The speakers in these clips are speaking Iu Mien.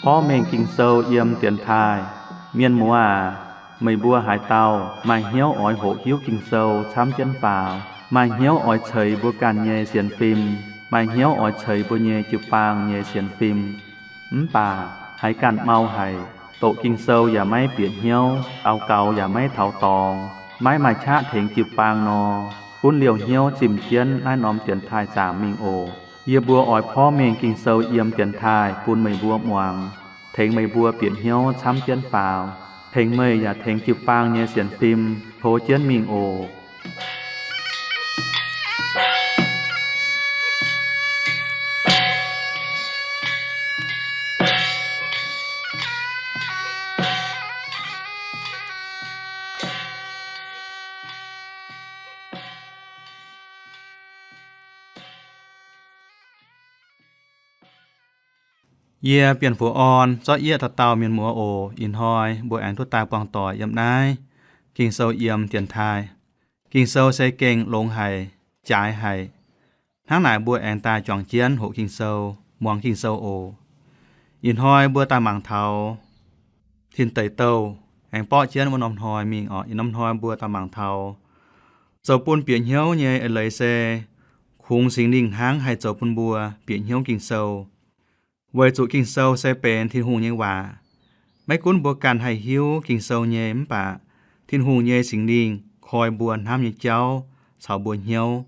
Porv mengh Ging-Sou yiem dienx taaih. Mienh muoz aac, meih mbuo haaix dauh maaih hnyouv oix hoqc hiuv Ging-Sou camv jienv faaux, maaih hnyouv oix ceix mbuo ganh nyei sienx fim, maaih hnyouv oix ceix mbuo nyei jiu-baang nyei sienx fim, mv baac haiz ganh mau haic, doqc Ging-Sou yaac maiv bieqc hnyouv, daux gaux yaac maiv taux dorngx, maiv maaih qaqv tengx jiu-baang nor, gunv liouh hnyouv zimh jienv naaiv norm dienx taaih zaangc mingh oc. Yie mbuo oix porv mengh Ging-Sou yiem dienx taaih bun meih mbuo muangx, tengx meih mbuo bieqc hnyouv camv jienv faaux, tengx meih yaac tengx jiu-baang nyei sienx fim tov jienv mingh oc. Yie Bienh Fuoqv Orn zorqv yieqv dauh dauh mienh muoz oc. Ih hnoi mbuo aengx duqv daaih buangh doic yiem naaiv Ging-Sou yiem dienx taaih. Ging-Sou se gengh longx haic, jaaix haic. Hnangv naaic mbuo aengx daaih juangc jienv hoqc Ging-Sou, muangx Ging-Sou oc. Ih hnoi mbuo daaih mangc taux Tin Deic Douh, aengx borqv jienv wuov norm hnoi mingh oc. Ih norm hnoi mbuo daaih mangc taux zoux bun bieqc hnyouv nyei eix leiz se kungx Singx Lingh hnangv haih zoux bun mbuo bieqc hnyouv Ging-Sou. Weic zuqc Ging-Sou se benx Tin-Hungh nyei waac. Maiv gunv mbuo ganh haih hiuv Ging-Sou nyei mv baac Tin-Hungh nyei Singx Lingh koi mbuo hnamv nyei jauv caux mbuo hnyouv.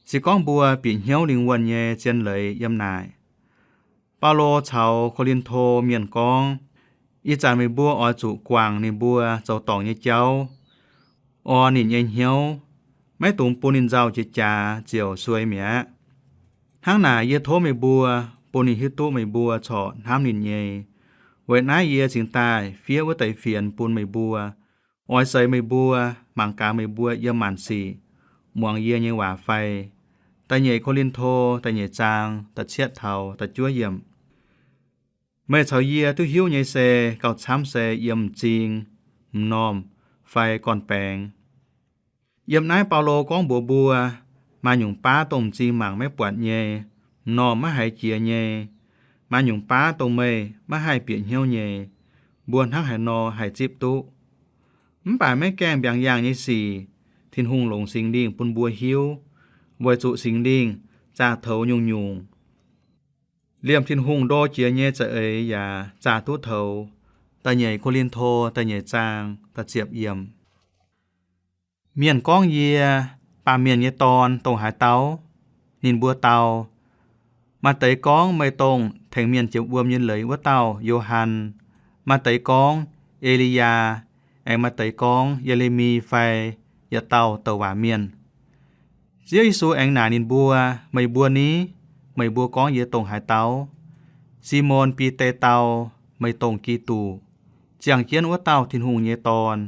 Se gorngv mbuo bieqc hnyouv lingh wuonh nyei zien leiz yiem naaic. Baulo caux Ko^lin^to Mienh gorngv, ih zanc meih mbuo oix zuqc guangc ninh mbuo zoux dorngc nyei jauv, orn ninh nyei hnyouv, maiv dungx bun ninh nzauh jiex jaax ziouc suei mi'aqv. Hnangv naaic yie tov meih mbuo, bun ninh hiuv duqv meih mbuo corc hnamv ninh nyei. Weic naaiv yie cingx daaih fiev wuov deix fienx bun meih mbuo, oix seix meih mbuo, mangc gaax meih mbuo yiem maanc sic muangx yie nyei waac fai. Da'nyeic Ko^lin^to da'nyeic zaang da'cietv taux da'juov yiemc. Meih caux yie duqv hiuv nyei se gauh camv se yiem m'zing, m'normh, fai gorn-baengx. Yiem naaiv Baulo gorngv mbuox mbuo, maaih nyungc baav dongh m'zing mangc maiv buatc nyei, m'normh maiv haiz jiex nyei, maaih nyungc baav dongh meih maiv haih bieqc hnyouv nyei, mbuo hnangv haaix nor haih zipv duqv? Mv baac maiv gaengh mbiaangx yaangh nyei sic, Tin-Hungh longc Singx Lingh bun mbuo hiuv, weic zuqc Singx Lingh zaah toux nyungc-nyungc, liemh Tin-Hungh ndo jiex nyei za'eix yaac zaah duqv toux. Da'nyeic Ko^lin^to da'nyeic zaang da'ziepc yiemc. Mienh gorngv yie, Baamh Mienh nyei Dorn, dongh haaix dauh? Ninh mbuo dau, Maaih deix gorngv meih dongh tengx mienh jiex wuom nyei leiz wuov dauh Yo^han. Maaih deix gorngv E^li^yaa, aengx maaih deix gorngv Ye^le^mi fai yietc dauh douc waac mienh. Ziouv Yesu aengx naaic ninh mbuo, Meih mbuo ni? Meih mbuo gorngv yie dongh haaix dauh? Simon Bide dau, Meih dongh Giduc, ziangh jienv wuov dauh Tin-Hungh nyei Dorn.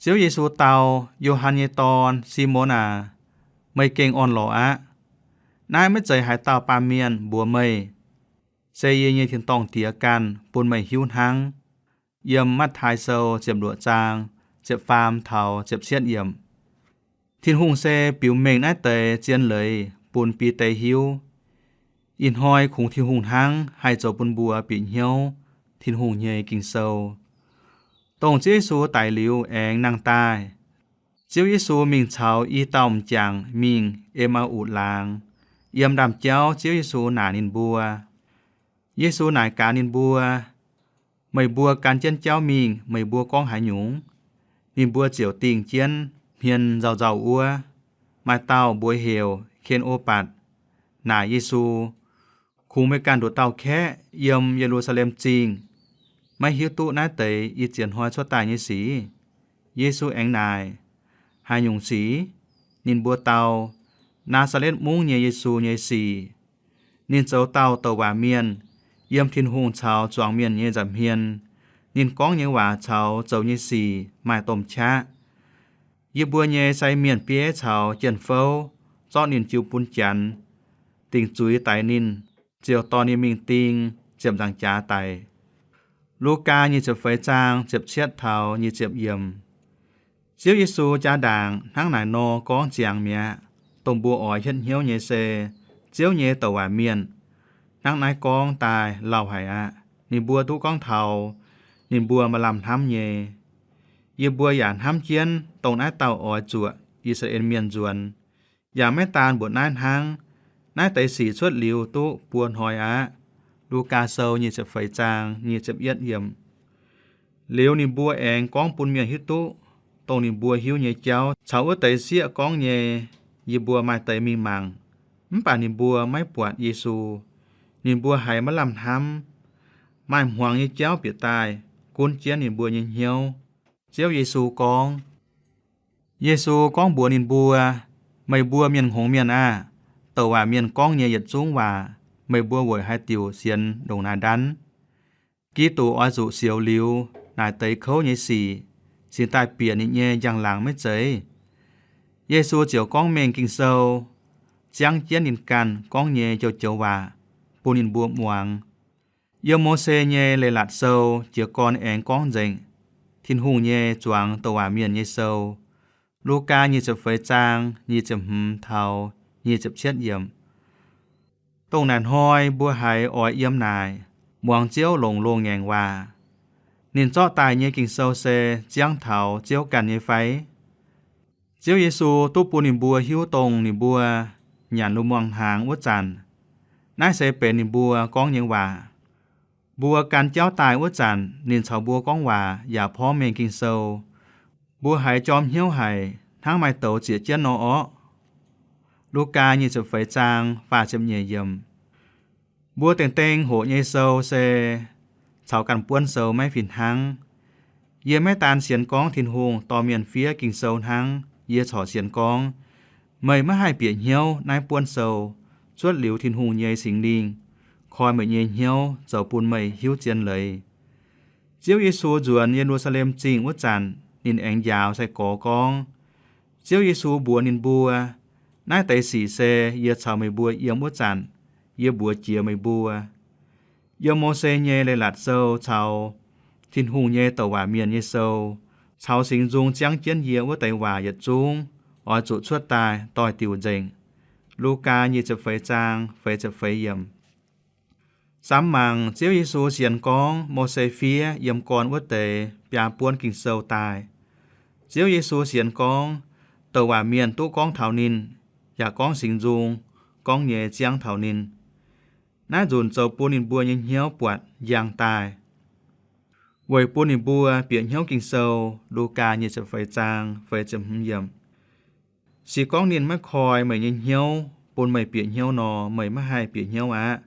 Ziouv Yesu dau, Yo^han nyei dorn, Simon aac, meih gengh orn-lorqc aqv. Naaiv maiv zeiz haaix dauh baamh mienh mbuox meih, se yie nyei tin-dorngh Diex ganh bun meih hiuv hnangv. Yiem Matv^taai Sou ziepc luoqc zaang ziepc faam taux ziepc cietv yiemc. Tin-Hungh se biux mengh naaiv deix zien leiz bun Bide hiuv. Ih hnoi kungx Tin-Hungh hnangv haih zoux bun mbuo bieqc hnyouv Tin-Hungh nyei Ging-Sou. Dongh Ziouv Yesu daic liuz aengx nangh daaih, Ziouv Yesu mingh caux i dauh m'jangc mingh E^maa^utc Laangz. Yiem ndaamv-jauv Ziouv Yesu naaic ninh mbuo. Yesu naaic gaax ninh mbuo, Meih mbuo gan jienv jauv mingh, meih mbuo gorngv haaix nyungc? Ninh mbuo ziouc dingh jienv hmien nzauh nzauh wuov. Maaih dauh mbuox heuc Ken^o^batc naaic Yesu, Kungx meih ganh nduqc dauh kaeqv yiem Ye^lu^saa^lem Zingh, maiv hiuv duqv naaiv deix ih ziex hnoi cuotv daaih nyei sic? Yesu aengx naaic, Haaix nyungc sic? Ninh mbuo dau, Naa^saa^letv Mungv nyei Yesu nyei sic. Ninh zoux dauh douc waac mienh, yiem Tin-Hungh caux zuangx mienh nyei nza'hmien. Ninh gorngv nyei waac caux zoux nyei sic maaih domh qaqv. Yie mbuo nyei sai mienh bieiv caux jien-fouv zorqv ninh jiu bun Janx, dingc zuiz daix ninh, ziouc dorh ninh mingh ding ziepc nzaangc jaax daic. Lugaa nyic ziepc feix zaang ziepc cietv taux nyic ziepc yiemc. Ziouv Yesu jaa-ndaangc hnangv naaic nor gorngv ziangx mi'aqv. dongh mbuo oix hietv hnyouv nyei se Ziouv nyei douc waac mienh. Hnangv naaiv gorngv daaih lauh haic aqv. Ninh mbuo duqv gorngv taux ninh mbuo maaih lamh hnamv nyei. Yie mbuo yaac hnamv jienv dongh naaiv dauh oix zuoqc I^saa^laa^en Mienh nzuonx. Yaac maiv daan mbuoqc naaiv hnangv, naaiv deix sic cuotv liuz duqv buo hnoi aqv. Lugaa Sou nyic ziepc feix zaang nyic ziepc yietv yiemc. Liuz ninh mbuo aengx gorngv bun mienh hiuv duqv dongh ninh mbuo hiuv nyei jauv caux wuov deix sieqv gorngv nyei. Yie mbuo maaih deix mingh mangc, mv baac ninh mbuo maiv buatc Yesu. Ninh mbuo haiz maiv lamh hnamv. Maaih hmuangx nyei jauv bieqc daaih gunv jienv ninh mbuo nyei hnyouv. Ziouv Yesu gorngv, Yesu gorngv mbuox ninh mbuo, Meih mbuo mienh hngongx mienh aah! Douc waac mienh gorngv nyei yietc zungv waac meih mbuo weic haaix diuc sienx ndongc naaiv ndanv? Giduc oix zuqc sioux liuz naaic deix kouv nyei sic, cingx daaih bieqc ninh nyei njang-laangc maiv zeiz? Yesu ziouc gorngv mengh Ging-Sou, ziangv jienv ninh ganh gorngv nyei joux-joux waac bun ninh mbuo muangx. Yiem Mose nyei Leiz-Latc Sou jiez gorn aengx gorngv nzengc Tin-Hungh nyei zuangx douc waac mienh nyei sou. Lugaa nyic ziepc feix zaang nyic ziepc hmz taux nyic ziepc cietv yiemc. Dongh naaic hnoi mbuo haiz oix yiem naaic muangx Ziouv longc loz-ngaengc waac. Ninh zorqv daaih nyei Ging-Sou se ziangv taux Ziouv ganh nyei fai? Ziouv Yesu duqv bun ninh mbuo hiuv dongh ninh mbuo nyanc lu muangh hnaangx wuov zanc. Naaiv se benx ninh mbuo gorngv nyei waac. Mbuo gan jauv daaih wuov zanc ninh caux mbuo gorngv waac yaac porv mengh Ging-Sou. Mbuo haiz jorm hnyouv haic, hnangv maaih douz zieqc jienv nor orqv. Lugaa nyic ziepc feix zaang faah ziepc nyeic yiemc. Mbuo dengh-dengh hoqc nyei sou se caux ganh buonv sou maiv fih hnangv. Yie maiv daan sienx gorngv Tin-Hungh dorh mienh fiev Ging-Sou hnangv. Yie corc sienx gorngv meih maiv haih bieqc hnyouv naaiv buonv sou cuotv liuz Tin-Hungh nyei Singx Lingh koi meih nyei hnyouv zoux bun meih hiuv zien leiz. Ziouv Yesu nzuonx Ye^lu^saa^lem Zingh wuov zanc, ninh aengx njaaux sai-gorx gorngv, Ziouv Yesu mbuox ninh mbuo, Naaiv deix sic se yie caux meih mbuo yiem wuov zanc, yie mbuox jiex meih mbuo. Yiem Mose nyei Leiz-Latc Sou caux Tin-Hungh nyei douc waac mienh nyei sou caux singx nzung ziangv jienv yie wuov deix waac yietc zungv oix zuqc cuotv daaih doix-diuc nzengc. Lugaa nyic ziepc feix zaang feix ziepc feix yiemc. Samx mangc Ziouv Yesu sienx gorngv Mose fiev yiem gorn wuov deix biaa buonv Ging-Sou daaih. Ziouv Yesu sienx gorngv douc waac mienh duqv gorngv taux ninh, yaac gorngv singx nzung gorngv nyei ziangv taux ninh. Naaiv nzunc zoux bun ninh mbuo nyei hnyouv buatc njang daaih, weic bun ninh mbuo bieqc hnyouv Ging-Sou. Lugaa nyic ziepc feix zaang feix ziepc hmz yiemc. Se gorngv ninh maiv koi meih nyei hnyouv bun meih bieqc hnyouv nor, meih maiv haih bieqc hnyouv aqv.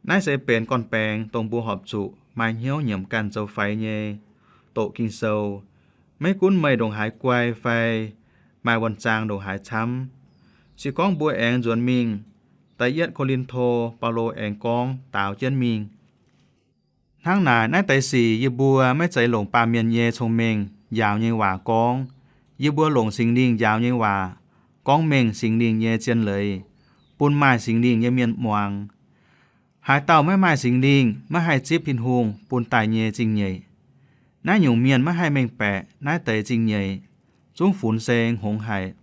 Naaiv se benx gorn-baengx dongh mbuo horpc zuqc maaih hnyouv nyiemc ganh zoux faix nyei doqc Ging-Sou. Maiv gunv meih ndongc haaix guai fai maaih wuonh zaang ndongc haaix camv, se gorngv mbuo aengx nzuonx mingh, Da'yietv Ko^lin^to, Baulo aengx gorngv daaux jienv mingh. Hnangv naaic, naaiv deix sic yie mbuo maiv zeiz longc baamh mienh nyei cong-mengh njaaux nyei waac gorngv. Yie mbuo longc Singx Lingh njaaux nyei waac gorngv mengh Singx Lingh nyei zien leiz bun maaih Singx Lingh nyei mienh muangx. Haaix dauh maiv maaih Singx Lingh maiv haih zipv Tin-Hungh bun daaih nyei zingh nyeic. Naaiv nyungc mienh maiv haih mengh baeqc naaiv deix zingh nyeic, zungv funx se hngongx haic.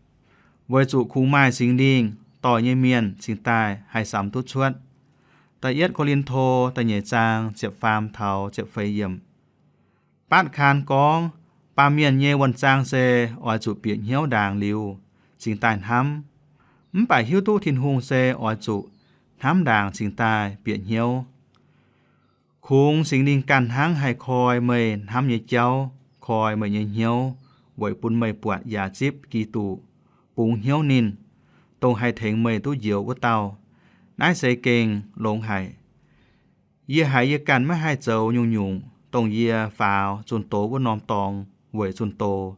Weic zuqc kungx maaih Singx Lingh dorh nyei mienh cingx daaih haih samx duqv cuotv. Da'yietv Ko^lin^to da'nyeic zaang ziepc faam taux ziepc feix yiemc. Batv Kaan gorngv, baamh mienh nyei wuonh zaang se oix zuqc bieqc hnyouv ndaangc liuz cingx daaih hnamv, mv baac hiuv duqv Tin-Hungh se oix zuqc hnamv ndaangc cingx daaih bieqc hnyouv. Kungx Singx Lingh ganh hnangv haih koi meih hnamv nyei jauv, koi meih nyei hnyouv, weic bun meih buatc yaac zipv Giduc, bungx hnyouv ninh, dongh haih tengx meih duqv njoux wuov dauh. Naaiv se gengh longx haic. Yie haiz yie ganh maiv haih zoux nyungc-nyungc dongh yie faaux zunh doz wuov norm dorngx weic zunh doz,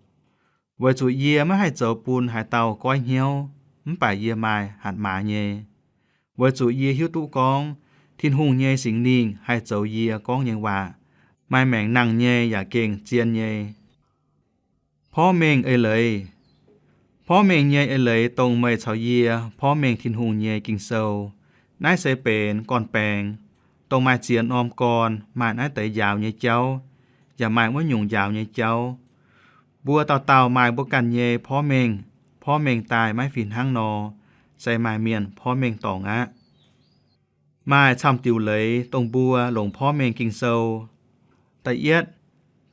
weic zuqc yie maiv haih zoux bun haaix dauh goiv hnyouv, mv baac yie maaih hatc maaz nyei. Weic zuqc yie hiuv duqv gorngv Tin-Hungh nyei Singx Lingh haih zoux yie gorngv nyei waac maaih maengc nangh nyei yaac gengh zien nyei. Porv mengh eix leiz. Porv mengh nyei eix leiz dongh meih caux yie porv mengh Tin-Hungh nyei Ging-Sou. Naaiv se benx gorn-baengx dongh maaih ziex norm gorn maaih naaiv deix njaaux nyei jauv, yaac maaih wuov nyungc njaaux nyei jauv. Mbuo dauh dauh maaih mbuo ganh nyei porv mengh. Porv mengh daaih maiv fih hnangv nor, se maaih mienh porv mengh dorngc aqv. Maaih camv diuc leiz dongh mbuo longc porv mengh Ging-Sou. Da'yietv,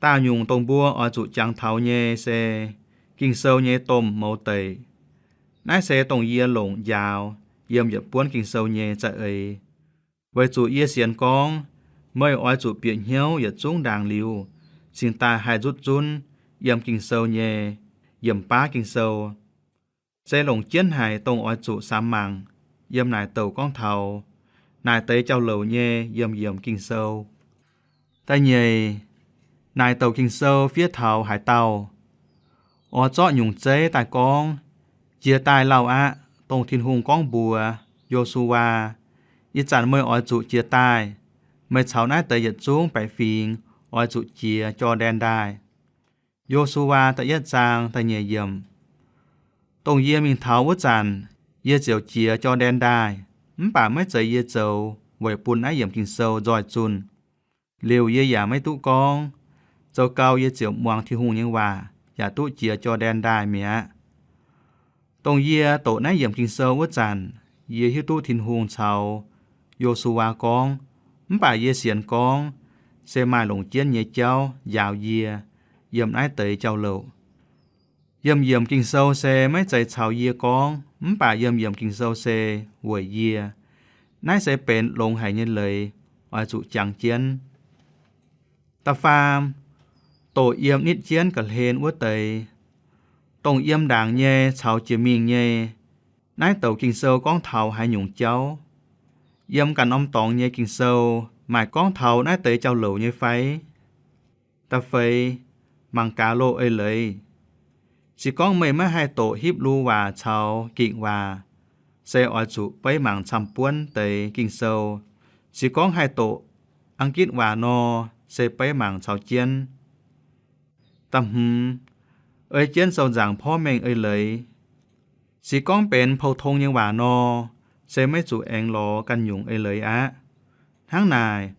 daauh nyungc dongh mbuo oix zuqc jangx taux nyei se Ging-Sou nyei domh mouz deic. Naaiv se dongh yie longc njaaux yiem yietc buonv Ging-Sou nyei za'eix, weic zuqc yie sienx gorngv meih oix zuqc bieqc hnyouv yietc zungv ndaangc liuz, cingx daaih haih nzutv zunv yiem Ging-Sou nyei yiemc baav Ging-Sou. Se longc jienv haic dongh oix zuqc samx mangc yiem naaic douc gorngv taux naaic deix jauv-louc nyei yiemc-yiemc Ging-Sou. Da'nyeic, naaic douc Ging-Sou fiev taux haaix dauh? Oix zorqv nyungc zeiv daaih gorngv, Jiez daaih lauh aqv, dongh Tin-Hungh gorngv mbuox Yo^su^waa, Ih zanc meih oix zuqc jiez daaih. Meih caux naaiv deix yietc zungv baeqc fingx oix zuqc jiex Jor^ndaen Ndaaih. Yo^su^waa da'yietv zaang da'nyeic yiemc. Dongh yie mingh taux wuov zanc, yie ziouc jiex Jor^ndaen Ndaaih, mv baac maiv zeiz yie zoux weic bun naaiv yiemc Ging-Sou nzoih zunh. Liuz yie yaac maiv duqv gorngv, zoux gau yie ziouc muangx Tin-Hungh nyei waac yaac duqv jiex Jor^ndaen Ndaaih mi'aqv. Dongh yie doqc naaiv yiemc Ging-Sou wuov zanc, yie hiuv duqv Tin-Hungh caux Yo^su^waa gorngv, mv baac yie sienx gorngv se maaih longc jienv nyei jauv njaaux yie yiem naaiv deix jauv-louc. Yiemc-yiemc Ging-Sou se maiv zeiz caux yie gorngv, mv baac yiemc-yiemc Ging-Sou se weic yie. Naaiv se benx longx haic nyei leiz, oix zuqc jangx jienv. Da'faam, doqc yiem nitv jienv ga'hlen wuov deix. Dongh yiem ndaangc nyei caux jiex mingh nyei, naaiv douc Ging-Sou gorngv taux haaix nyungc jauv? Yiem ganh norm dorngx nyei Ging-Sou maaih gorngv taux naaiv deix jauv-louc nyei fai? Da'feix, mangc gaax loz-ei leiz. Se gorngv meih maiv haih doqc Hipv^lu waac caux Gikc waac, se oix zuqc beiv mangc camv-buonv deix Ging-Sou. Se gorngv haih doqc Ang^gitv waac nor, se beiv mangc caux jienv. Da'hmz, ei jienv sou nzaangc porv mengh eix leiz. Se gorngv benx pou-tong nyei waac nor, se maiv zuqc aengx lorz ganh nyungc eix leiz aqv. Hnangv naaic,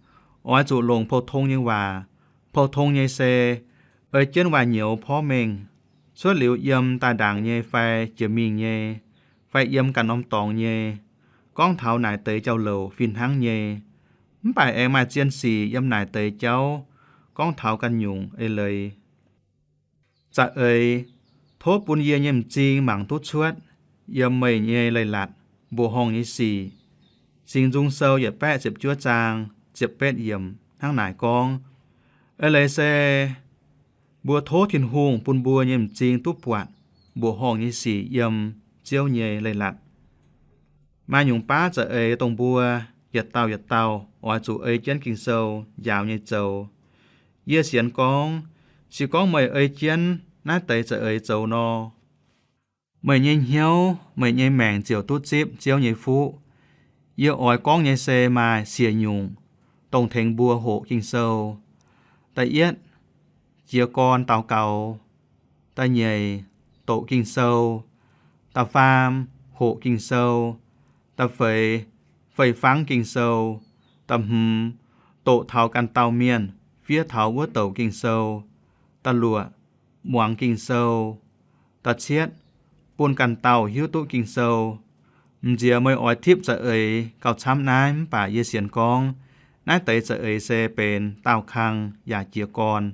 oix zuqc longc pou-tong nyei waac. Pou-tong nyei se ei jienv waac-nyouz porv mengh, cuotv liuz yiem daaih ndaangc nyei fai jiex mingh nyei, fai yiem ganh norm dorngx nyei, gorngv taux naaic deix jauv-louc fih hnangv nyei. Mv baac aengx maaih zien sic yiem naaic deix jauv gorngv taux ganh nyungc eix leiz. Za'eix, tov bun yie nyei m'zing mangc duqv cuotv yiem meih nyei leiz-latc mbuoqc horngh nyei sic. Singx Nzung Sou yietc baeqv ziepc juov zaang ziepc betv yiemc hnangv naaic gorngv, eix leiz se mbuo tov Tin-Hungh bun mbuo nyei m'zing duqv buatc mbuoqc horngh nyei sic yiem Ziouv nyei leiz-latc. Maaih nyungc baav za'eix dongh mbuo yietc dauh yietc dauh oix zuqc ei jienv Ging-Sou njaaux nyei zoux. Yie sienx gorngv, se gorngv meih ei jienv naaiv deix za'eix zoux nor, meih nyei hnyouv, meih nyei maengc ziouc duqv zipv Ziouv nyei fuqv. Yie oix gorngv nyei se maaih siec nyungc dongh tengx mbuo hoqc Ging-Sou. Da'yietv, jiez gorn daux gaux. Da'nyeic, doqc Ging-Sou. Da'faam, hoqc Ging-Sou. Da'feix, fei-fangv Ging-Sou. Da'hmz, doqc taux ganh dauh mienh fiev taux wuov douc Ging-Sou. Da'luoqc, muangx Ging-Sou. Da'cietv, bun ganh dauh hiuv duqv Ging-Sou. M'nziex meih oix tipv za'eix gauh camv naaiv, mv baac yie sienx gorngv naaiv deix za'eix se benx daauh kang yaac jiez gorn.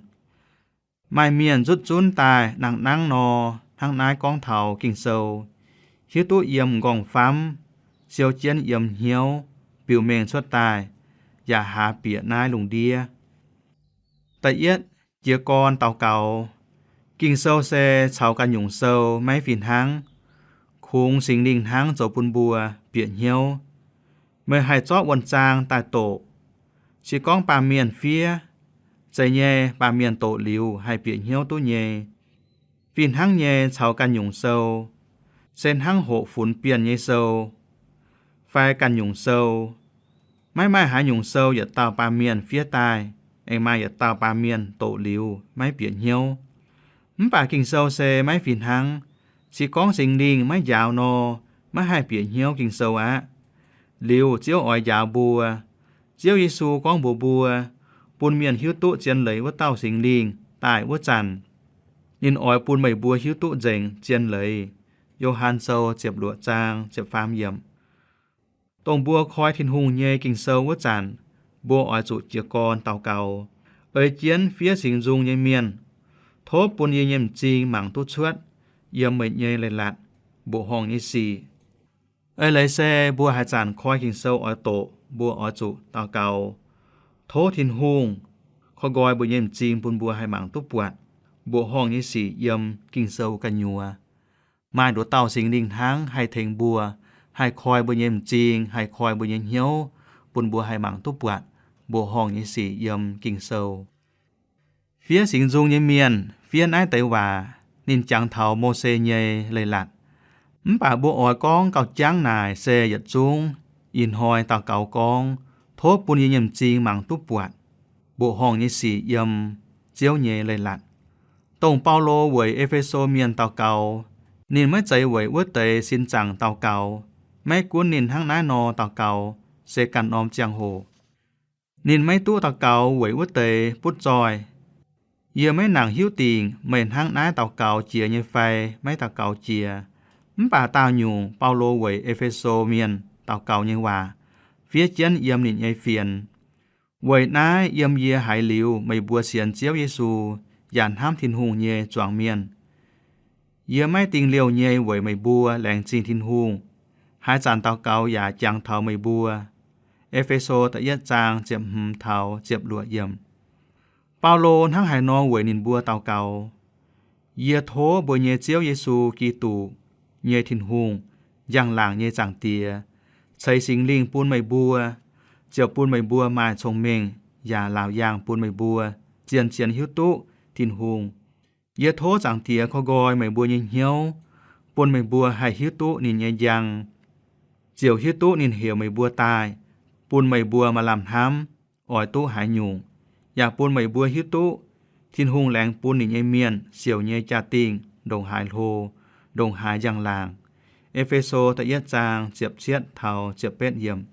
Maaih mienh nzutv zunv daaih nangh nangv nor, hnangv naaiv gorngv taux Ging-Sou, hiuv duqv yiem m'nqorngv-famv, siou jienv yiem hnyouv, biux mengh cuotv daaih, yaac haaz bieqc naaiv lungh ndiev. Da'yietv, jiez gorn daux gaux. Ging-Sou se caux ganh nyungc sou maiv fih hnangv. Kungx Singx Lingh hnangv zoux bun mbuo bieqc hnyouv. Meih haih zorqv wuonh zaang daaih doqc. Se gorngv baamh mienh fiev, zeiz nyei baamh mienh doqc liuz haih bieqc hnyouv duqv nyei. Fih hnangv nyei caux ganh nyungc sou, se hnangv hoqc funx bienh nyei sou fai ganh nyungc sou. Maiv maaih haaix nyungc sou yietc dauh baamh mienh fiev daaih, aengx maaih yietc dauh baamh mienh doqc liuz maiv bieqc hnyouv. Mv baac Ging-Sou se maiv fih hnangv. Se gorngv Singx Lingh maiv njaaux nor, maiv haih bieqc hnyouv Ging-Sou aqv. Liuz Ziouv oix njaaux mbuo. Ziouv Yesu gorngv mbuox mbuo, bun mienh hiuv duqv zien leiz wuov dauh Singx Lingh daaih wuov zanc, ninh oix bun meih mbuo hiuv duqv nzengc zien leiz. Yo^han Sou ziepc luoqc zaang ziepc faam yiemc. Dongh mbuo koi Tin-Hungh nyei Ging-Sou wuov zanc, mbuo oix zuqc jiez gorn daux gaux, ei jienv fiev singx nzung nyei mienh, tov bun yie nyei m'zing mangc duqv cuotv yiem meih nyei leiz-latc, mbuoqc horngh nyei sic. Eix leiz se mbuo haaix zanc koi Ging-Sou oix doqc, mbuo oix zuqc daux gaux, tov Tin-Hungh koi nqoi mbuo nyei m'zing bun mbuo haih mangc duqv buatc mbuoqc horngh nyei sic yiem Ging-Sou gu'nyuoz. Maaih nduqc dauh Singx Lingh hnangv haih tengx mbuo, haih koi mbuo nyei m'zing, haih koi mbuo nyei hnyouv, bun mbuo haih mangc duqv buatc mbuoqc horngh nyei sic yiem Ging-Sou. Fiev singx nzung nyei mienh fiev naaiv deix waac, ninh jangx taux Mose nyei leiz-latc. Mv baac mbuo oix gorngv gauh jangv naaic se yietc zungv ih hnoi daux gaux gorngv, tov bun yie nyei m'zing mangc duqv buatc mbuoqc horngh nyei sic yiem Ziouv nyei leiz-latc. Dongh Baulo weic E^fe^so Mienh daux gaux, ninh maiv zeiz weic wuov deix sin zaangc daux gaux. Maiv gunv ninh hnangv naaiv nor daux gaux se ganh norm ziangh hoc, ninh maiv duqv daux gaux weic wuov deix butv zoih. Yie maiv nangc hiuv dingc meih hnangv naaiv daux gaux jiex nyei fai maiv daux gaux jiex. Mv baac daauh nyungc Baulo weic E^fe^so Mienh daux gaux nyei waac fiev jienv yiem ninh nyei fienx. Weic naaiv yiem yie haiz liuz meih mbuo sienx Ziouv Yesu yaac hnamv Tin-Hungh nyei zuangx mienh, yie maiv dingh liouh nyei weic meih mbuo laengz zingh Tin-Hungh, haaix zanc daux gaux yaac jangx taux meih mbuo. E^fe^so da'yietv zaang ziepc hmz taux ziepc luoqc yiemc. Baulo hnangv haaix nor weic ninh mbuo daux gaux? Yie tov mbuo nyei Ziouv Yesu Giduc nyei Tin-Hungh, njang-laangc nyei Zaangc Diex, ceix Singx Lingh bun meih mbuo, ziouc bun meih mbuo maaih cong-mengh yaac laauc yaangh bun meih mbuo zien-zien hiuv duqv Tin-Hungh. Yie tov Zaangc Diex koi nqoi meih mbuo nyei hnyouv, bun meih mbuo haih hiuv duqv ninh nyei njang, ziouc hiuv duqv ninh heuc meih mbuo daaih, bun meih mbuo maaih lamh hnamv oix duqv haaix nyungc, yaac bun meih mbuo hiuv duqv Tin-Hungh laengz bun ninh nyei mienh siouc nyei jaa-dingh ndongc haaix hlo, ndongc haaix njang-laangc. E^fe^so da'yietv zaang ziepc cietv taux ziepc betv yiemc.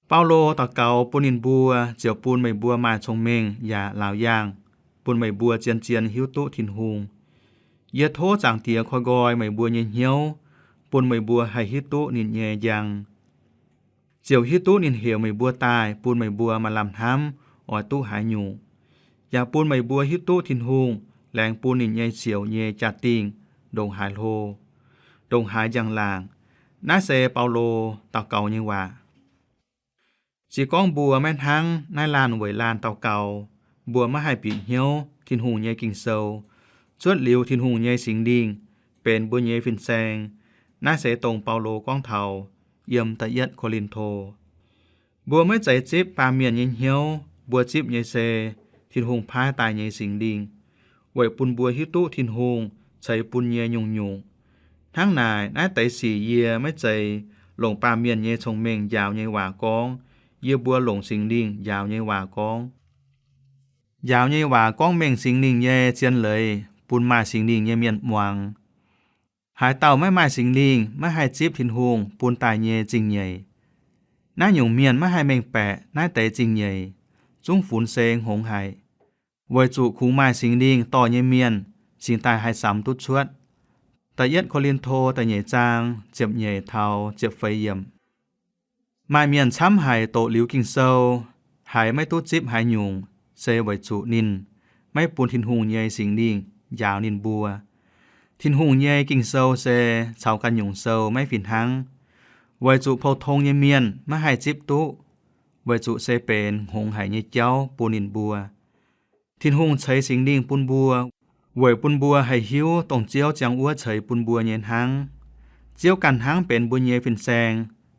Baulo daux gaux bun ninh mbuo ziouc bun meih mbuo maaih cong-mengh yaac laauc yaangh, bun meih mbuo zien-zien hiuv duqv Tin-Hungh. Yie tov Zaangc Diex koi nqoi meih mbuo nyei hnyouv, bun meih mbuo haih hiuv duqv ninh nyei njang, ziouc hiuv duqv ninh heuc meih mbuo daaih, bun meih mbuo maaih lamh hnamv oix duqv haaix nyungc, yaac bun meih mbuo hiuv duqv Tin-Hungh laengz bun ninh nyei siouc nyei jaa-dingh ndongc haaix hlo, ndongc haaix njang-laangc. Naaiv se Baulo daux gaux nyei waac. Se gorngv mbuo maiv hnangv naaiv laanh weic laanh daux gaux, mbuo maiv haih bieqc hnyouv Tin-Hungh nyei Ging-Sou, cuotv liuz Tin-Hungh nyei Singx Lingh benx mbuo nyei fin-saeng. Naaiv se dongh Baulo gorngv taux yiem da'yietv Ko^lin^to. Mbuo maiv zeiz zipv baamh mienh nyei hnyouv, mbuo zipv nyei se Tin-Hungh paaiv daaih nyei Singx Lingh, weic bun mbuo hiuv duqv Tin-Hungh ceix bun nyei nyungc-nyungc. Hnangv naaic, naaiv deix sic yie maiv zeiz longc baamh mienh nyei cong-mengh njaaux nyei waac gorngv. Yie mbuo longc Singx Lingh njaaux nyei waac gorngv. Njaaux nyei waac gorngv mengh Singx Lingh nyei zien leiz bun maaih Singx Lingh nyei mienh muangx. Haaix dauh maiv maaih Singx Lingh maiv haih zipv Tin-Hungh bun daaih nyei zingh nyeic. Naaiv nyungc mienh maiv haih mengh baeqc naaiv deix zingh nyeic, zungv funx se hngongx haic. Weic zuqc kungx maaih Singx Lingh dorh nyei mienh cingx daaih haih samx duqv cuotv. Da'yietv Ko^lin^to da'nyeic zaang ziepc nyeic taux ziepc feix yiemc. Maaih mienh camv haic doqc liuz Ging-Sou, haiz maiv duqv zipv haaix nyungc, se weic zuqc ninh maiv bun Tin-Hungh nyei Singx Lingh njaaux ninh mbuo. Tin-Hungh nyei Ging-Sou se caux ganh nyungc sou maiv fih hnangv, weic zuqc pou-tong nyei mienh maiv haih zipv duqv, weic zuqc se benx hngongx haic nyei jauv bun ninh mbuo. Tin-Hungh ceix Singx Lingh bun mbuo, weic bun mbuo haih hiuv dongh Ziouv ziangh wuov ceix bun mbuo nyei hnangv. Ziouv ganh hnangv benx mbuo nyei fin-saeng.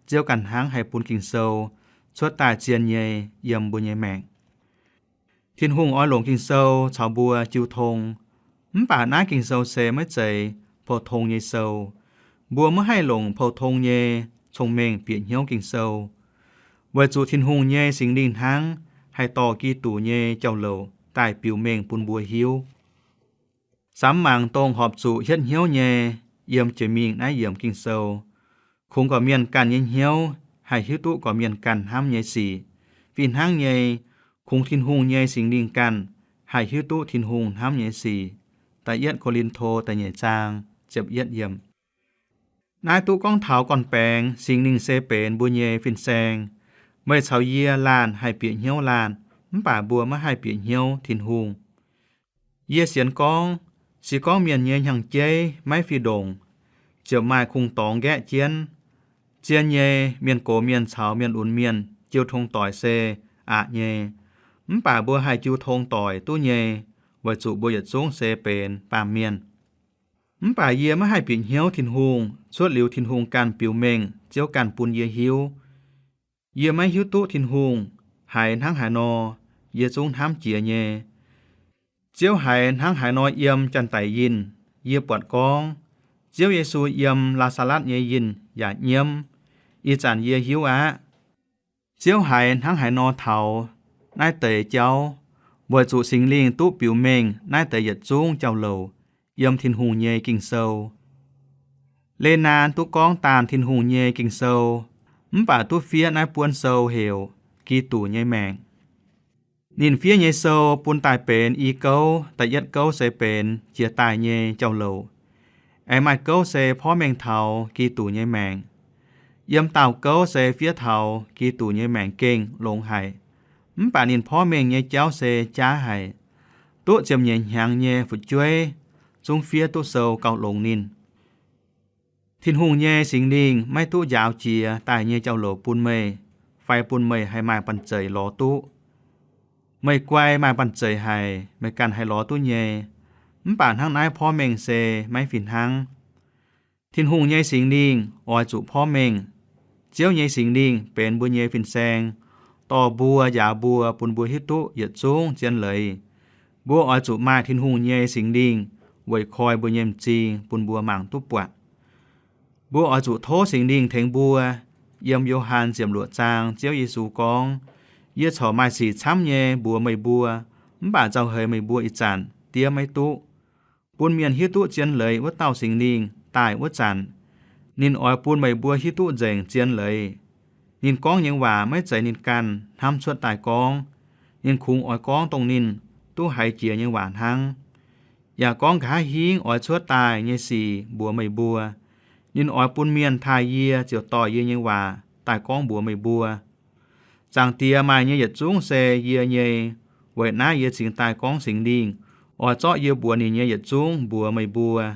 Ziouv ganh hnangv haih bun Ging-Sou cuotv daaih zien nyei yiem mbuo nyei maengc. Tin-Hungh oix longc Ging-Sou caux mbuo jiu tong. Mv baac naaiv Ging-Sou se maiv zeiz pou-tong nyei sou. Mbuo maiv haih longc pou-tong nyei cong-mengh bieqc hnyouv Ging-Sou, weic zuqc Tin-Hungh nyei Singx Lingh hnangv haih dorh Giduc nyei jauv-louc daaih biux mengh bun mbuo hiuv. Samx mangc dongh horpc zuqc hietv hnyouv nyei yiem jiex mingh naaiv yiemc Ging-Sou. Kungx gorqv-mienh ganh nyei hnyouv haih hiuv duqv gorqv-mienh ganh hnamv nyei sic. Fih hnangv nyei, kungx Tin-Hungh nyei Singx Lingh ganh haih hiuv duqv Tin-Hungh hnamv nyei sic. Da'yietv Ko^lin^to da'nyeic zaang Naaiv duqv gorngv taux gorn-baengx, Singx Lingh se benx mbuo nyei fin-saeng. Meih caux yie laanh haih bieqc hnyouv laanh, mv baac mbuo maiv haih bieqc hnyouv Tin-Hungh. Yie sienx gorngv, se gorngv mienh nyei hnyangx-jeiv maiv fih ndongc, ziouc maaih kungx-dorngx nqaeqv jienv. Zien nyei, mienh gox mienh caux mienh lunx mienh jiu tong doic se aqc nyei. Mv baac mbuo haih jiu tong doic duqv nyei, weic zuqc mbuo yietc zungv se benx baamh mienh. Mv baac yie maiv haih bieqc hnyouv Tin-Hungh cuotv liuz Tin-Hungh ganh biux mengh, Ziouv ganh bun yie hiuv. Yie maiv hiuv duqv Tin-Hungh haiz hnangv haaix nor, yie zungv hnamv jiex nyei. Ziouv haiz hnangv haaix nor yiem janx-daic yinh, yie buatc gorngv, Ziouv Yesu yiem Laa^saa^latv nyei yinh yaac nyiemv. Ih zanc yie hiuv aqv. Ziouv haiz hnangv haaix nor taux naaiv deix jauv, weic zuqc Singx Lingh duqv biux mengh naaiv deix yietc zungv jauv-louc yiem Tin-Hungh nyei Ging-Sou. Lehnaan duqv gorngv daanh Tin-Hungh nyei Ging-Sou, mv baac duqv fiev naaiv buonv sou heuc Giduc nyei Maengc. Ninh fiev nyei sou bun daaih benx i gouv. Da'yietv gouv se benx jiex daaih nyei jauv-louc. Aengx maaih gouv se porv mengh taux Giduc nyei maengc. Yiem daauh gouv se fiev taux Giduc nyei maengc gengh longx haic, mv baac ninh porv mengh nyei jauv se jaav haic. Duqv ziepc nyeic hnyangx nyei fu'jueiv zungv fiev duqv sou gauh longx ninh. Tin-Hungh nyei Singx Lingh maiv duqv njaaux jiex daaih nyei jauv-louc bun meih, fai bun meih haih maaih banh zeic lorz duqv. Meih guai maaih banh zeic haic, meih ganh haih lorz duqv nyei. Mv baac hnangv naaiv porv mengh se maiv fih hnangv. Tin-Hungh nyei Singx Lingh oix zuqc porv mengh. Ziouv nyei Singx Lingh benx mbuo nyei fin-saeng, dorh mbuo, njaaux mbuo, bun mbuo hiuv duqv yietc zungv zien leiz. Mbuo oix zuqc maaih Tin-Hungh nyei Singx Lingh weic koi mbuo nyei m'zing bun mbuo mangc duqv buatc. Mbuo oix zuqc tov Singx Lingh tengx mbuo. Yiem Yo^han ziepc luoqc zaang Ziouv Yesu gorngv, Yie corc maaih sic camv nyei mbuox meih mbuo, mv baac nzauh heix meih mbuo ih zanc diev maiv duqv. Bun mienh hiuv duqv zien leiz wuov dauh Singx Lingh daaih wuov zanc, ninh oix bun meih mbuo hiuv duqv nzengc zien leiz. Ninh gorngv nyei waac maiv zeiz ninh ganh hnamv cuotv daaih gorngv. Ninh kungx oix gorngv dongh ninh duqv haiz jiex nyei waac hnangv, yaac gorngv nqa'haav hingv oix cuotv daaih nyei sic mbuox meih mbuo. Ninh oix bun mienh taaih yie ziouc dorh yie nyei waac daaih gorngv mbuox meih mbuo. Zaangc Diex maaih nyei yietc zungv se yie nyei. Weic naaiv yie cingx daaih gorngv Singx Lingh oix zorqv yie mbuox ninh nyei yietc zungv mbuox meih mbuo.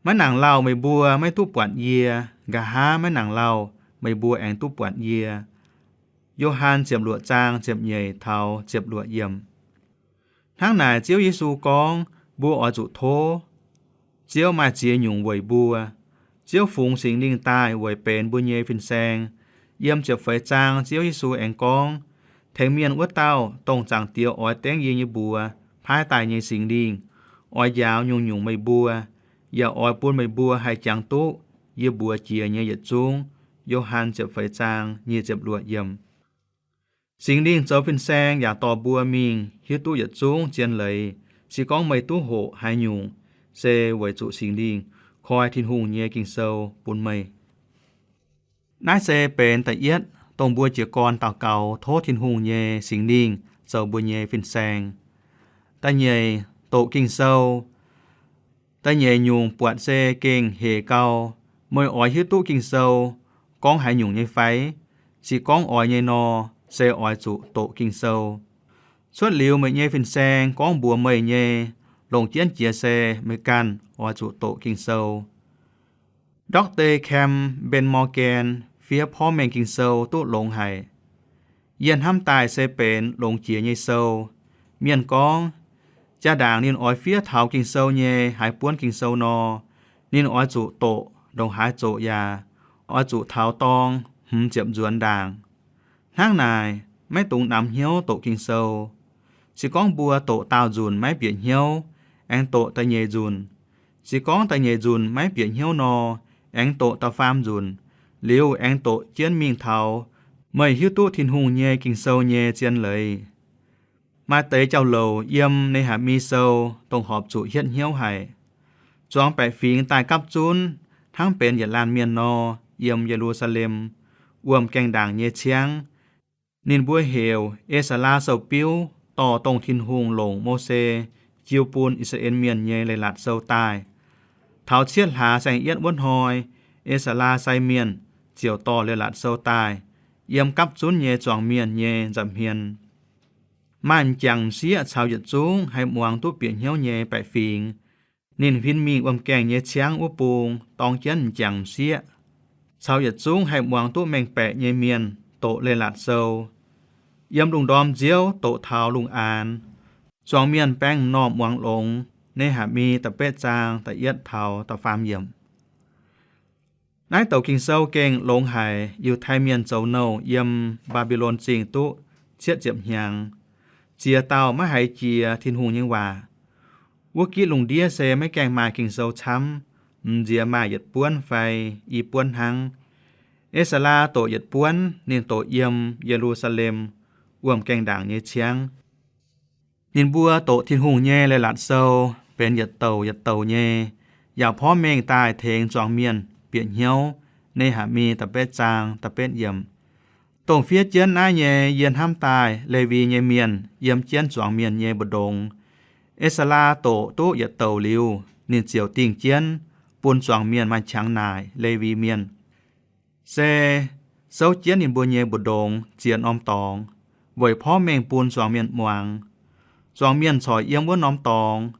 Maiv nangc lauh meih mbuo maiv duqv buatc yie, nqa'haav maiv nangc lauh meih mbuo aengx duqv buatc yie. Yo^han ziepc luoqc zaang ziepc nyeic taux ziepc luoqc yiemc. Hnangv naaic Ziouv Yesu gorngv mbuo oix zuqc tov. Ziouv maaih ziex nyungc weic mbuo. Ziouv fungx Singx Lingh daaih weic benx mbuo nyei fin-saeng. Yiem ziepc feix zaang Ziouv Yesu aengx gorngv, Tengx Mienh wuov dauh, dongh Zaangc Diex oix dengv yie nyei mbuox paaiv daaih nyei Singx Lingh, oix njaaux nyungc-nyungc meih mbuo, yaac oix bun meih mbuo haih jangx duqv yie mbuox jiex nyei yietc zungv. Yo^han ziepc feix zaang nyic ziepc luoqc yiemc. Singx Lingh zoux fin-saeng yaac dorh mbuo mingh hiuv duqv yietc zungv zien leiz. Se gorngv meih duqv hoqc haaix nyungc, se weic zuqc Singx Lingh koi Tin-Hungh nyei Ging-Sou bun meih. Naaiv se benx da'yietv dongh mbuo jiez gorn daux gaux tov Tin-Hungh nyei Singx Lingh zoux mbuo nyei fin-saeng. Da'nyeic, doqc Ging-Sou. Da'nyeic nyungc buatc se gengh hec gau. Meih oix hiuv duqv Ging-Sou gorngv haaix nyungc nyei fai? Se gorngv oix nyei nor, se oix zuqc doqc Ging-Sou. Cuotv liuz meih nyei fin-saeng gorngv mbuox meih nyei, longc jienv jiex se meih ganh oix zuqc doqc Ging-Sou. Doctor Campbell Morgan fiev porv mengh Ging-Sou duqv longx haic. Yie hnamv daaih se benx longx jiex nyei sou. Mienh gorngv, jaa-ndaangc ninh oix fiev taux Ging-Sou nyei haaix buonv Ging-Sou nor, ninh oix zuqc doqc ndongc haaix zoqc yaac oix zuqc taux dorng hmz ziepc nzuonx ndaangc. Hnangv naaic, maiv dungx namx hnyouv doqc Ging-Sou. Se gorngv mbuo doqc daauh nzunc maiv bieqc hnyouv, aengx doqc da'nyeic nzunc. Se gorngv da'nyeic nzunc maiv bieqc hnyouv nor, aengx doqc da'faam nzunc, liuz aengx doqc jienv mingh taux meih hiuv duqv Tin-Hungh nyei Ging-Sou nyei zien leiz. Maaih deix jauv-louc yiem Ne^haa^mi Sou dongh horpc zuqc hietv hnyouv haic. Zuangx baeqc fingx daaih gapv zunv hnangv benx yietc laanh mienh nor, yiem Ye^lu^saa^lem wuom gaengh ndaangc nyei ciangv. Ninh mbuo heuc E^saa^laa Sou-biuv dorh dongh Tin-Hungh longc Mose jiu bun I^saa^laa^en Mienh nyei Leiz-Latc Sou daaih. Taux cietv hlaax saeng-yietv wuov hnoi, E^saa^laa sai mienh ziouc dorh Leiz-Latc Sou daaih yiem gapv zunv nyei zuangx mienh nyei nza'hmien. Maaih m'jangc m'sieqv caux yietc zungv haih muangx duqv bieqc hnyouv nyei baeqc fingx. Ninh huin mingh wuom-gaengh nyei ciangv wuov bung dorng jienv m'jangc m'sieqv caux yietc zungv haih muangx duqv mengh baeqc nyei mienh doqc Leiz-Latc Sou. Yiem lungh ndorm nziouv doqc taux lungh aanx, zuangx mienh baeng m'normh muangx longx. Ne^haa^mi da'betv zaang da'yietv taux da'faam yiemc. Naaiv douc Ging-Sou gengh longx haic. Yiutai Mienh zoux nouh yiem Mbaa^mbi^lon Zingh duqv cietv ziepc hnyangx, ziex dauh maiv haiz jiex Tin-Hungh nyei waac. Wuov gitv lungh ndiev se maiv gaengh maaih Ging-Sou camv, m'nziex maaih yietc buonv fai i buonv hnangv. E^saa^laa doqc yietc buonv. Ninh doqc yiem Ye^lu^saa^lem wuom-gaengh ndaangc nyei ciangv. Ninh mbuo doqc Tin-Hungh nyei Leiz-Latc Sou benx yietc douc yietc douc nyei, yaac porv mengh daaih tengx zuangx mienh bieqc hnyouv. Ne^haa^mi da'betv zaang da'betv yiemc. Dongh fiev jienv naaiv nyei yie hnamv daaih Lewi nyei mienh yiem jienv zuangx mienh nyei mbu'ndongx. E^saa^laa doqc duqv yietc douc liuz, ninh ziouc dingh jienv bun zuangx mienh maaih qangx naaic Lewi Mienh, se souv jienv ninh mbuo nyei mbu'ndongx ziex norm dorngx, weic porv mengh bun zuangx mienh muangx. Zuangx mienh corc yiem wuov norm dorngx.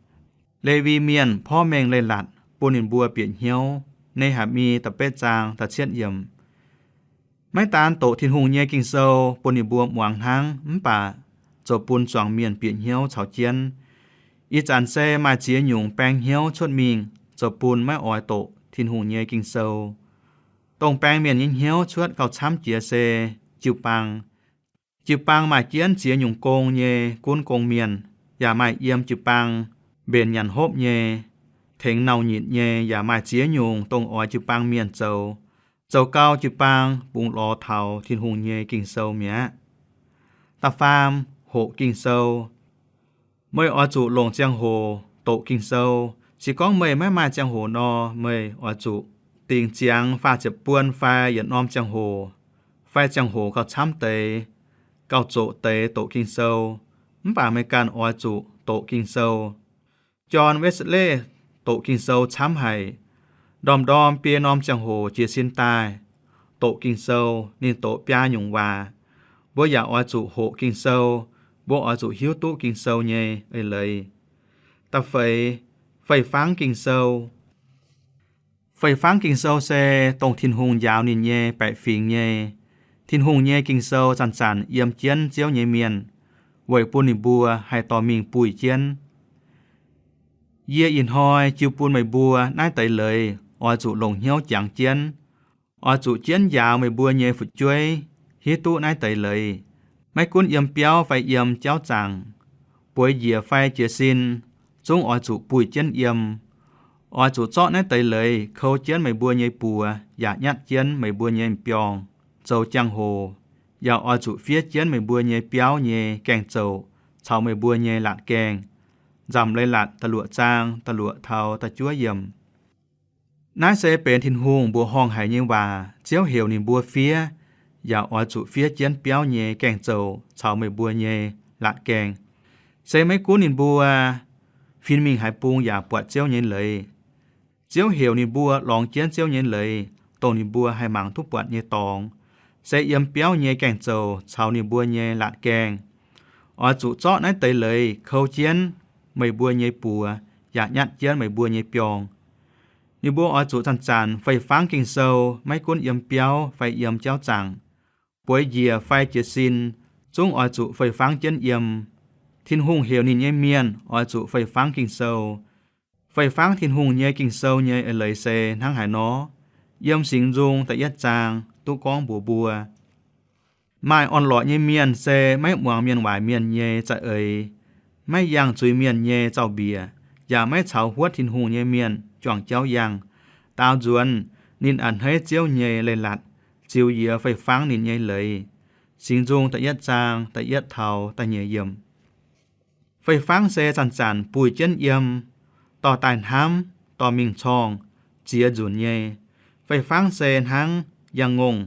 Lewi Mienh porv mengh leiz-latc bun ninh mbuo bieqc hnyouv. Ne^haa^mi da'betv zaang da'cietv yiemc. Maiv daan doqc Tin-Hungh nyei Ging-Sou bun ninh mbuo muangx hnangv, mv baac zoux bun zuangx mienh bieqc hnyouv caux jienv. Ih zanc se maaih ziex nyungc baeng hnyouv cuotv mingh zoux bun maiv oix doqc Tin-Hungh nyei Ging-Sou. Dongh baeng mienh nyei hnyouv cuotv gauh camv jiex se jiu-baang. Jiu-baang maaih jienv ziex nyungc gong nyei gunv gong mienh, yaac maaih yiem jiu-baang mbenc nyanc hopv nyei, tengx nauc-nyitc nyei, yaac maaih ziex nyungc dongh oix jiu-baang mienh zoux, zoux gau jiu-baang bungx lorz taux Tin-Hungh nyei Ging-Sou mi'aqv. Da'faam, hoqc Ging-Sou. Meih oix zuqc longc ziangh hoc doqc Ging-Sou. Se gorngv meih maiv maaih ziangh hoc nor, meih oix zuqc dingc ziangx faah ziepc buon fai yietc norm ziangh hoc, fai ziangh hoc gauh camv deix, gauh zoqc deix doqc Ging-Sou. Mv baac meih ganh oix zuqc doqc Ging-Sou. John Wesley doqc Ging-Sou camv haic. Ndorm-ndorm biei norm ziangh hoc jiez sin daaih doqc Ging-Sou. Ninh doqc biaa nyungc waac. Mbuo yaac oix zuqc hoqc Ging-Sou. Mbuo oix zuqc hiuv duqv Ging-Sou nyei eix leiz. Da'feix, fei-fangv Ging-Sou. Fei-fangv Ging-Sou se dongh Tin-Hungh njaaux ninh nyei baeqc fingx nyei. Tin-Hungh nyei Ging-Sou zanc-zanc yiem jienv Ziouv nyei mienh, weic bun ninh mbuo haih dorh mingh buih jienv. Yie ih hnoi jiu bun meih mbuo naaiv deix leiz oix zuqc longc hnyouv jangx jienv. Oix zuqc jienv njaaux meih mbuo nyei fu'jueiv hiuv duqv naaiv deix leiz. Maiv gunv yiem biauv fai yiem jauv zaangc, bueix njiec fai jiez sin, zungv oix zuqc buih jienv yiem. Oix zuqc zorqv naaiv deix leiz kou jienv meih mbuo nyei buoz yaac nyatv jienv meih mbuo nyei m'biorngh. Zoux jangx-hoc yaac oix zuqc fiev jienv meih mbuo nyei biauv nyei gaeng-zoux caux meih mbuo nyei laatc gaengh. Nzamc Leiz-Latc da'luoqc zaang da'luoqc taux da'juov yiemc. Naaiv se benx Tin-Hungh mbuoqc horngh haic nyei waac. Ziouv heuc ninh mbuo fiev, yaac oix zuqc fiev jienv biauv nyei gaeng-zoux caux meih mbuo nyei laatc gaengh. Se maiv gunv ninh mbuo huin mingh haaix bung yaac buatc Ziouv nyei leiz. Ziouv heuc ninh mbuo lorngx jienv Ziouv nyei leiz, dongh ninh mbuo haih mangc duqv buatc nyei dorngx, se yiem biauv nyei gaeng-zoux caux ninh mbuo nyei laatc gaengh. Oix zuqc zorqv naaiv deix leiz kou jienv meih mbuo nyei buoz yaac nyatv jienv meih mbuo nyei biorngh. Ninh mbuo oix zuqc zanc-zanc fei-fangv Ging-Sou, maiv gunv yiem biauv fai yiem jauv zaangc, bueix njiec fai jiez sin, zungv oix zuqc fei-fangv jienv yiem. Tin-Hungh heuc ninh nyei mienh oix zuqc fei-fangv Ging-Sou. Fei-fangv Tin-Hungh nyei Ging-Sou nyei eix leiz se hnangv haaix nor? Yiem Singx Nzung da'yietv zaang duqv gorngv mbuox mbuo, maaih orn-lorqc nyei mienh se maiv muangx mienh waaic mienh nyei za'eix, maiv yangh zuiz-mienh nyei zaux-mbiec, yaac maiv caux huotv Tin-Hungh nyei mienh juangc jauv yangh. Daaux nzuonx, ninh a'hneiv Ziouv nyei leiz-latc, ziux yie fei-fangv ninh nyei leiz. Singx Nzung da'yietv zaang da'yietv taux da'nyeic yiemc. Fei-fangv se zanc-zanc buih jienv yiem, dorh daaih hnamv, dorh mingh corngh, ziex nzunc nyei. Fei-fangv se hnangv yangh ngongh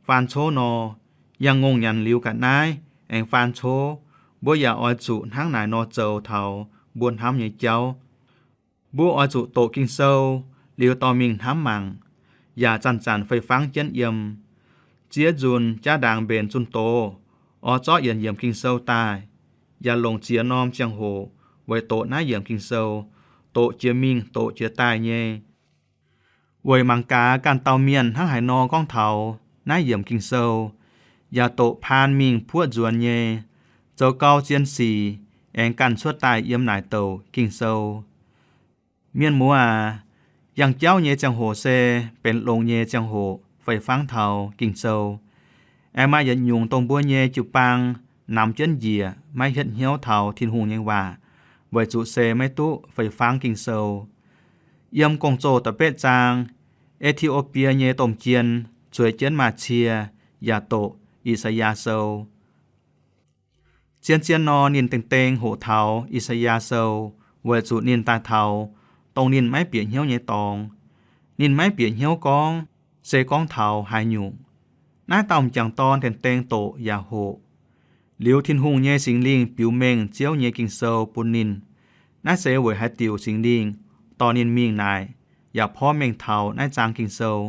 faan cov nor. Yangh ngongh nyanc liuz ga'naaiv aengx faan cov. Mbuo yaac oix zuqc hnangv naaic nor zoux taux mbuo hnamv nyei jauv. Mbuo oix zuqc doqc Ging-Sou, liuz dorh mingh hnamv mangc, yaac zanc-zanc fei-fangv jienv yiem. Ziex nzunc jaa-ndaangc mbenc zunh doz, oix zorqv yienc yiemc Ging-Sou daaih, yaac longc ziex norm ziangh hoc weic doqc naaiv yiemc Ging-Sou, doqc jiex mingh doqc jiex daaih nyei. Weic mangc gaax ganh dauh mienh hnangv haaix nor gorngv taux naaiv yiemc Ging-Sou, yaac doqc paan mingh puoqv nzuonx nyei, zoux gau zien sic aengx ganh cuotv daaih yiem naaic douc Ging-Sou. Mienh muoz aac, yangh jauv nyei ziangh hoc se benx longx nyei ziangh hoc fei-fangv taux Ging-Sou. Aengx maaih yietc nyungc dongh mbuo nyei jiu-baang namx jienv njiec, maiv hietv hnyouv taux Tin-Hungh nyei waac, weic zuqc se maiv duqv fei-fangv Ging-Sou. Yiem Gong-Zoh da'betv zaang, E^ti^o^bie nyei domh jien zueiz jienv Maa^tie yaac doqc I^saa^yaa Sou. Zien-zien nor, ninh dengh dengh hoqc taux I^saa^yaa Sou, weic zuqc ninh daaih taux dongh ninh maiv bieqc hnyouv nyei dorngx. Ninh maiv bieqc hnyouv gorngv se gorngv taux haaix nyungc. Naaiv dauh m'jangc dorn dengh dengh doqc yaac hoqc. Liuz Tin-Hungh nyei Singx Lingh biux mengh Ziouv nyei Ging-Sou bun ninh. Naaiv se weic haaix diuc Singx Lingh dorh ninh mingh naaic, yaac porv mengh taux naaiv zaang Ging-Sou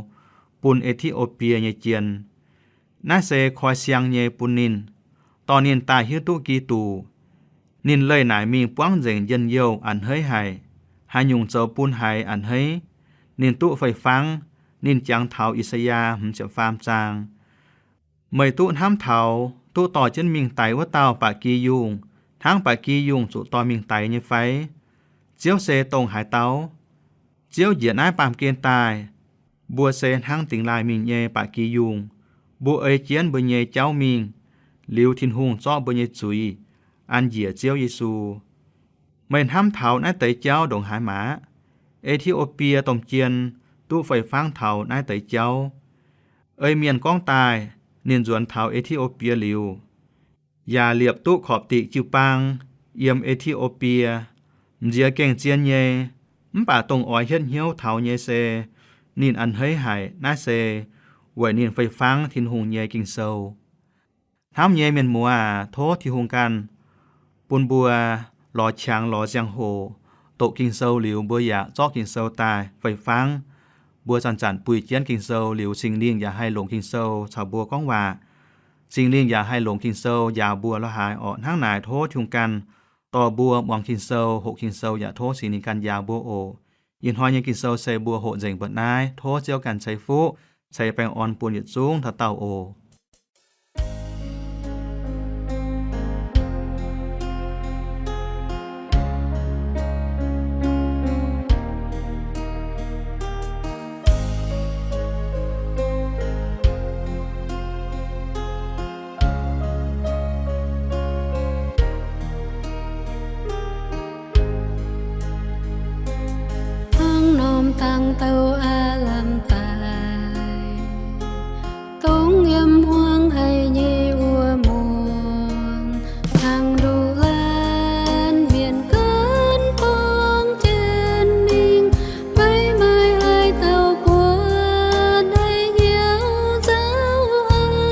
bun E^ti^o^bie nyei jien. Naaiv se koi siang nyei bun ninh, dorh ninh daaih hiuv duqv Giduc. Ninh leih naaic mingh buangv nzengc njien-youh a'hneiv haic, haaix nyungc zoux bun haiz a'hneiv. Ninh duqv fei-fangv. Ninh jangx taux I^saa^yaa hmz ziepc faam zaang: Meih duqv hnamv taux, duqv dorh jienv mingh daix wuov dauh ba'gi yungh, hnangv ba'gi yungh zuqc dorh mingh daix nyei fai? Ziouv se dongh haaix dauh? Ziouv njiec naaiv baamh gen daaih, mbuo se hnangv dingx laaih mingh nyei ba'gi yungh. Mbuo ei jienv mbuo nyei jauv mingh, liuz Tin-Hungh zorqv mbuo nyei zuiz an njiec Ziouv Yesu. Meih hnamv taux naaiv deix jauv ndongc haaix maqc? E^ti^o^bie domh jien duqv fei-fangv taux naaiv deix jauv. Ei mienh gorngv daaih, ninh nzuonx taux E^ti^o^bie liuz, yaac liepc duqv korpc diqc jiu-baang yiem E^ti^o^bie, m'nziex gengh zien nyei. Mv baac dongh oix hietv hnyouv taux nyei se, ninh a'hneiv haic. Naaiv se weic ninh fei-fangv Tin-Hungh nyei Ging-Sou. Hnamv nyei mienh muoz aac, tov Tin-Hungh ganh bun mbuo lorz qangx lorz ziangh hoc doqc Ging-Sou liuz, mbuo yaac zorqv Ging-Sou daaih fei-fangv. Mbuo zanc-zanc buih jienv Ging-Sou liuz, Singx Lingh yaac haih longc Ging-Sou caux mbuo gorngv waac. Singx Lingh yaac haih longc Ging-Sou njaaux mbuo lorz haaix orqc. Hnangv naaic tov Tin-Hungh ganh dorh mbuo muangx Ging-Sou, hoqc Ging-Sou, yaac tov Singx Lingh ganh njaaux mbuo oc. Ih hnoi nyei Ging-Sou se mbuo hoqc nzengc mbuoqc naaiv. Tov Ziouv ganh ceix fuqv, ceix baengh orn bun yietc zungv dauh dauh oc. Hnangv norm dangh douh aav lamh daic, dongh yiem hmuangx haic nyei wuov muonz, hnangv nduqc laanh mienh gaanv borngz jienv mingh, maiv maaih haaix dauh buatc haic hnyouv nzauh haic.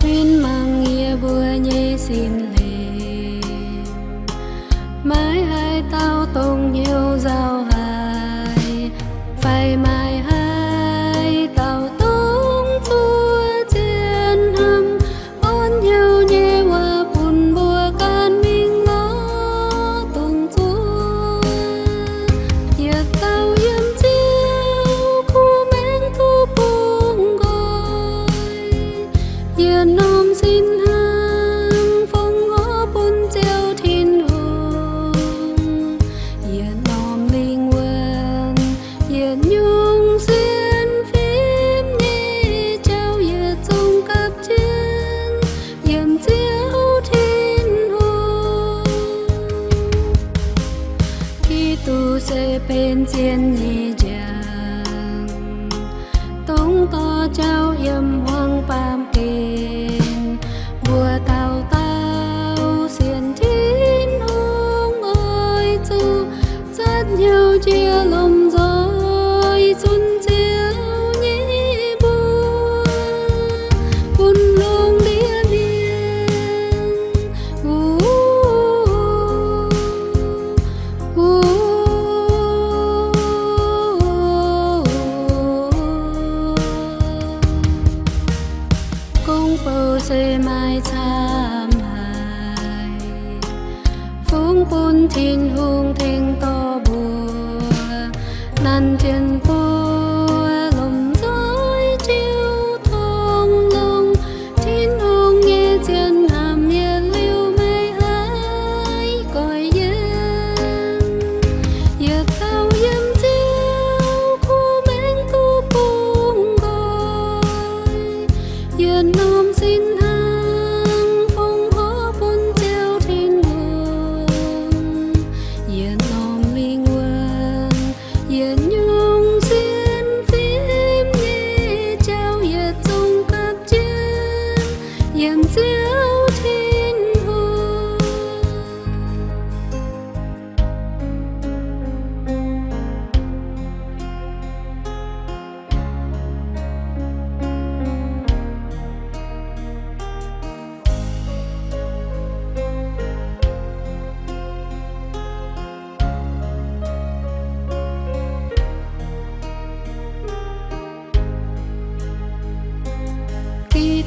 Huin mangc yie mbuo nyei sin lengc, maiv haaix dauh dongh hnyouv nzauh haic, fai maaih haaix dauh dongh zuov zien hnamv. Orn hnyouv nyei waac bun mbuo ganh mingh lorz dongh zuov. Yietc dauh yiem Ziouv kuv maengx duqv bungx nqoi, yietc norm sin hnangv fongc horc bun Ziouv Tin-Hungh, yietc norm lingh wuonh, yietc nyungc sienx fim nyei jauv yietc zungv gapv jienv yiem Ziouv Tin-Hungh. Giduc se benx zien nyei njang, dongh dorh jauv yiem hmuangx baamh gen. Mbuo dauh dauh sienx Tin-Hungh oix zuqc zatv hnyouv jiex lomh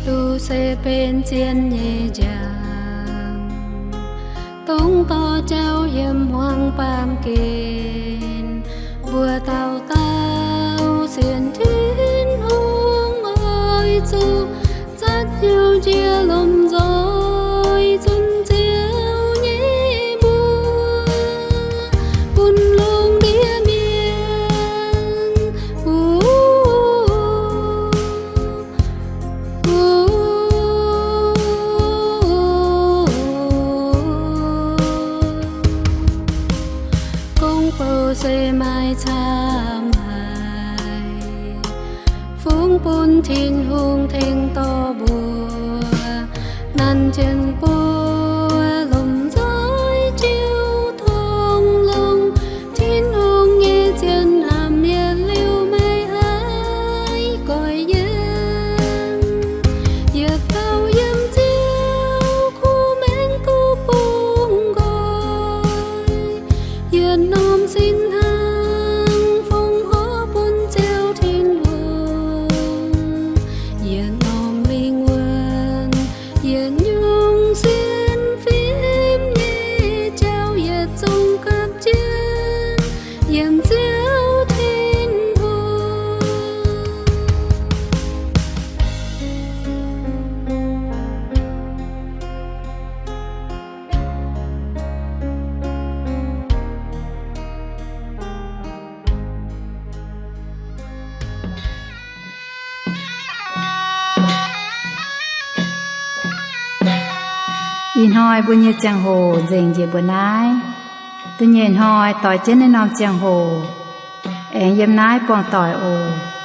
Zuqc se benx zien nyei njang, dongh dorh jauv yiem hmuangx baamh gen. Mbuo dauh dauh sienx Tin-Hungh oix zuqc zatv hnyouv njiec lomh nzoih zunc Ziouv nyei mbuox bun lungh ndiev mienh. Gong-bou se maaih camv haic, fungx bun Tin-Hungh tengx dorh mbuo. Nanv jienv mbuo lomh nzoih jiu tong longx, Tin-Hungh nyei zien hnamv yietc liuz maiv haih goiv yiem. Yietc dauh yiem Ziouv kuv maengx duqv bungx nqoi, yietc norm sin hnangv fongc horv bun Ziouv Tin-Hungh, yietc norm lingh wuonh, yietc nyungc sienx fim nyei jauv yietc zungv gapv jienv yiem Ziouv Tin-Hungh. Ih hnoi mbuo nyei ziangh hoc nzengc njiec mbuo naaiv. Da'nyeic hnoi doix jienv naaiv norm ziangh hoc aengx yiem naaiv buangh doic oc.